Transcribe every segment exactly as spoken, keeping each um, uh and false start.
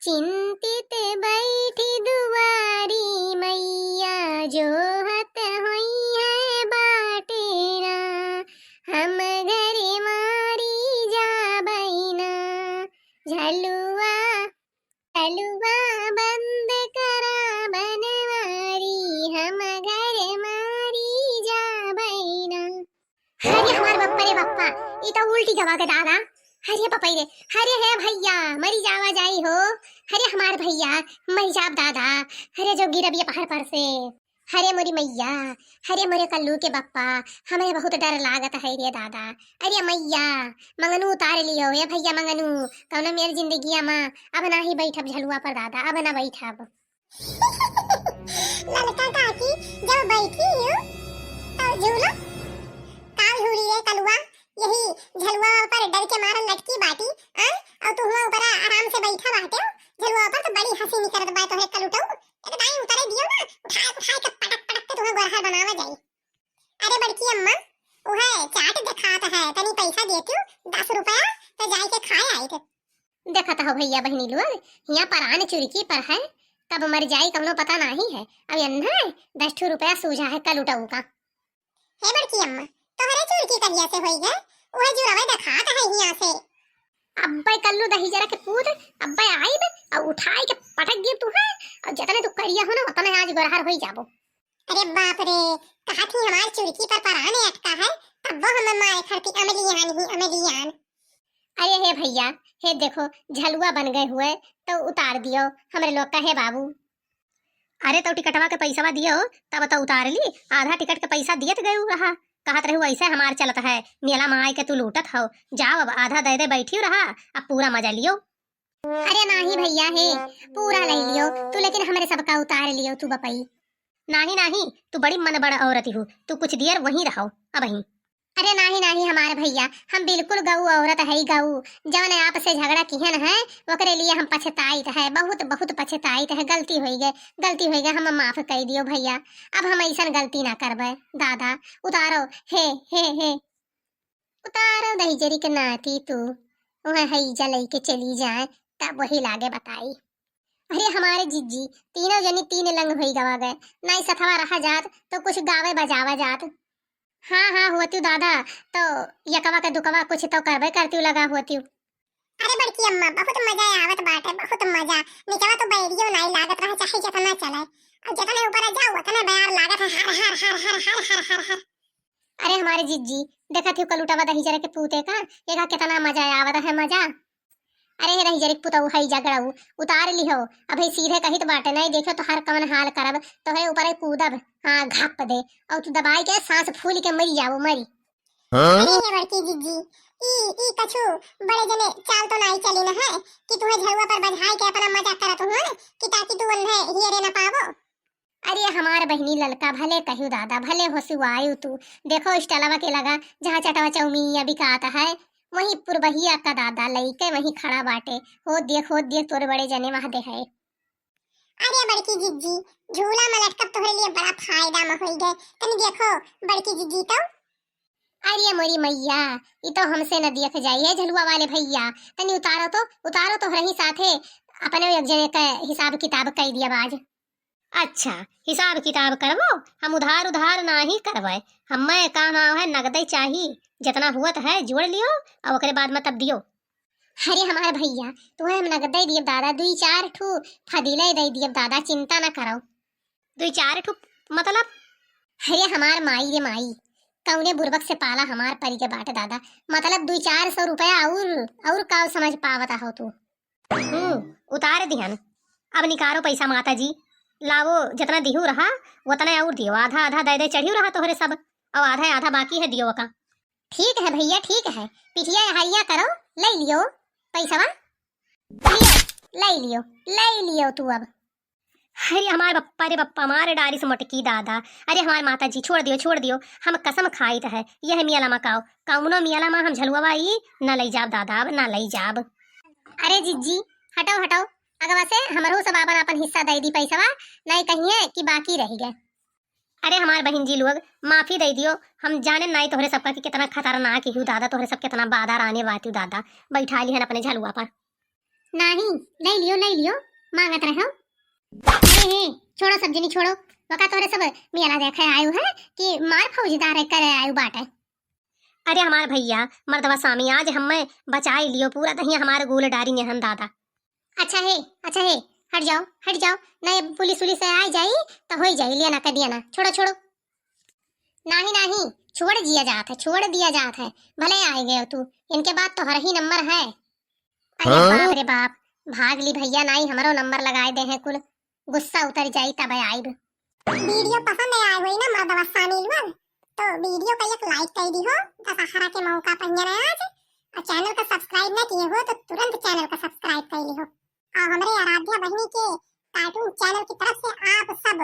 चिंतित बैठी दुआरी मैया, जोहत होइहैं बाटे ना। हम घर मारी जाबै ना। झलुआ, झलुआ बंद करा बनवारी, हम घर मारी जाबै ना। अरे हमार बप्पा रे बप्पा, ई तो उल्टी गवा के दादा। अरे बपई रे, अरे हे भैया, मरी जावा जाई हो। अरे हमार भैया, मरी जाब दादा। अरे जो गिरब ये पहाड़ पर से। अरे मोरी मैया, अरे मोरे कल्लू के बप्पा, हमरे बहुत डर लागत है रे दादा। अरे मैया, मंगनू उतार लियो, ए भैया मंगनू, कौनो मेर जिंदगिया मा अब नाही बैठब झलुआ पर दादा, अब ना बैठब। ललका काकी जब बैठी हूँ तो झूलो। का झूली रे कलुआ, यही झलुआ पर डर के मारन लटकी बाटी, आय? और तू हुआ ऊपर आराम से बैठा बाटे हो, झलुआ पर तो बड़ी हंसी निकरत बा तोहे कलुटऊ। एक दाई उतरे दियो ना, उठाए उठाए के पटक पटक के तुम्हें गोरहर बनावा जाई। अरे बड़की अम्मा, उहे चाट देखात है, तनी पैसा देतू दस रुपया, तो जाई के खाए आइत। देखत हो भैया बहिनी लोग, हियाँ परान चुरकी पर है, कब मर जाई कौनो पता नाही है। अब एन्हे दस ठो रुपया सूझा है कलुटऊ का। हे बड़की अम्मा, तोहरे चुरकी कहिया से होई गए? उहे जुरवे देखात है हियाँ से। अब्बे कल्लू दहिजरा के पूत, अब्बे आइब और उठाई के पटक दिए तू है, और जितने तू करिया हो ना उतने आज गोरहर होई जाबो। अरे बाप रे, कहा थी हमार चुरकी पर पराने अटका है, तब वो हमें मारे खड़ती अमलियान ही अमलियान। अरे हे भैया, हे देखो, झलुआ बन गए हुए, तो उतार दियो हमरे लोग का, हे बाबू। अरे तो टिकटवा के पैसवा दियो, तब तो उतार ली, आधा टिकट के पैसा दियत गए रहा, कहत रहू ऐसे हमार चलत है, मेला में आए के तू लूटत हो, जाओ अब आधा दे दे बैठी रहा, अब पूरा मजा लियो। अरे नाही भैया हे, पूरा ले लियो तू, लेकिन हमरे सबका उतार लियो तू बपई। नाही नाही, तू बड़ी मन बड़ औरत हो, तू कुछ देर वहीं रहो अबहीं। अरे नाही नाही हमार भैया, हम बिल्कुल गऊ औरत है गऊ, जौन आपसे झगड़ा किहन है ओकरे लिए हम पछताइत है, बहुत बहुत पछताइत है, गलती होई गए, गलती होई गए, हम माफ कर दियो भैया, अब हम ऐसन गलती ना करबे दादा। उतारो हे हे हे। उतारो दहिजरी के नाती तू, वहाँ हैजा लइके चली जाए, तब वही लागे बताई। अरे हमारे जिज्जी, तीनों जनी तीन लंग होई गवा गए, नाई सथवा रहा जात तो कुछ गावे बजावा जात। हाँ हाँ होती दादा, तो यकवा के दुकवा कुछ तो करबे करती लगा होती। अरे बड़की अम्मा, बहुत मजा आवत बाटे, बहुत मजा। निचवा तो बैरियो नाई लागत रहा, चाहे जितना चले, और जितने ऊपर जाओ उतने बयार लागत है, हर हर हर हर हर हर हर हर। अरे हमारे जिज्जी, देखत हो कलुटवा दहिजरा के पूते का, एका कितना मजा आवत है, मजा। अरे हे दहिजरा के पुतऊ है झगड़ऊ, उतार लिहो। अबे सीधे कहित बाटे, नहीं देखो तो हर कवन हाल करब, तोहरे ऊपर ही कूदब, हाँ घप दे, और तू दबाई के सांस फूल के मरी जाओ, मरी। अरे हे बड़की जिज्जी, ई ई कछु बड़े जने चाल तो नाई चली न है कि तुहे झलुआ पर बझाई के अपना मजाक करत हुआ कि ताकि तू उन्हें हियरे न पावो। अरे हमार बहिनी ललका, भले कहू दादा, भले होसुआयु तू। देखो स्टलवा के लगा, जहाँ चटवा चौमिया बिकात है, वहीं पुरबहिया का दादा लइके वहीं खड़ा बाटे। हो देख, हो देख, तोरे बड़े जने वहाँ दे है। अरे बड़की जिज्जी, झूला में लटकब तोहरे लिए बड़ा फायदा में होई गए। तनी देखो बड़की जिज्जी तो। अरे मोरी मैया, ई तो हमसे न देख जाई है झलुआ वाले भैया। तनी उतारो तो, उतारो तो रही साथे, अपने एक जने का हिसाब किताब कई दिया आज। अच्छा, हिसाब किताब करबो, हम उधार उधार नाही करबे। हमें का नाव है नगदे चाही, जितना हुअत है जोड़ लियो और ओकरे बाद में तब दियो। अरे हमारे भैया, तुम्हें हम नगदे दिए दादा, दुई चार ठू फदीले दे दिए दादा, चिंता ना करो। दुई चार ठू मतलब? अरे हमार माई रे माई, कौने बुरबक से पाला हमार परी के बाटे दादा, मतलब दुई चार सौ रुपया और, और का समझ पावत हो तू? हम्म, उतार दिहन। अब निकारो पैसा माता जी, लावो जितना दिहू रहा उतना और दियो, आधा आधा दे दे चढ़ियो रहा तोहरे सब, और आधा आधा बाकी है दियो का। ठीक है भैया, ठीक है, पिठिया हरिया करो, ले लियो पैसवा, लियो, ले लियो, ले लियो तू अब। अरे हमार बप्पा रे बप्पा, मारे डारी से मोटकी दादा। अरे हमार माता जी, छोड़ दियो, छोड़ दियो, हम कसम खाइत है, यह मियाला मा काओ, कौनो मियाला मा हम झलुआ ई न लई जाब दादा, अब न लई जाब। अरे जिज्जी, हटो हटो, अगवा से हमरो सब आपन आपन हिस्सा दे दी पैसवा, नहीं कहिए कि बाकी रह गए। अरे हमार बहिन जी लोग, माफी दे दियो, हम जाने नाई तोहरे सबका कि कितना खतरनाक ही दादा, तोहरे सब कितना बादर आने बातू दादा, बैठा लिहन अपने झलुआ पर। नाही, लइ लियो, लइ लियो, माँगत रहो। अरे हे, छोड़ो सब जनी, छोड़ो। वका तोरे सब मेला देखे आयु है कि मार फौजदार करे आयु बाटे? अरे हमार भइया, मर्दवा स्वामी, आज हम्मे बचाइ लियो, पूरा दहिया हमार गोल डारी निहन दादा। अच्छा हे, अच्छा हे, हट जाओ, हट जाओ, नहीं पुलिस उलिस आइ जाई तो होइ जाई, लेना कर दिया ना, छोड़ो, छोड़ो। नाही, नाही, छोड़ दिया जात है, छोड़ दिया जात है, भले आइ गयो तू, इनके बाद तो हर ही नंबर है। अरे हाँ? बाप रे बाप, भाग ली भइया, नाही हमरो नंबर लगाइ दे हैं कुल, गुस्सा उतर जाई तब आइब। वीडियो पसंद आए होई ना मर्दवा स्वामी लोग, तो वीडियो का एक लाइक कर दिहो, दशहरा के मौका पर है आज, और चैनल का सब्सक्राइब ना किए हो तो तुरंत चैनल का सब्सक्राइब कर लिहो। और हमरे आराध्या बहिनी के कार्टून चैनल की तरफ से आप सब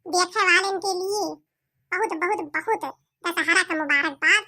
देखे वालन के लिए बहुत, बहुत, बहुत दशहरा का मुबारकबाद।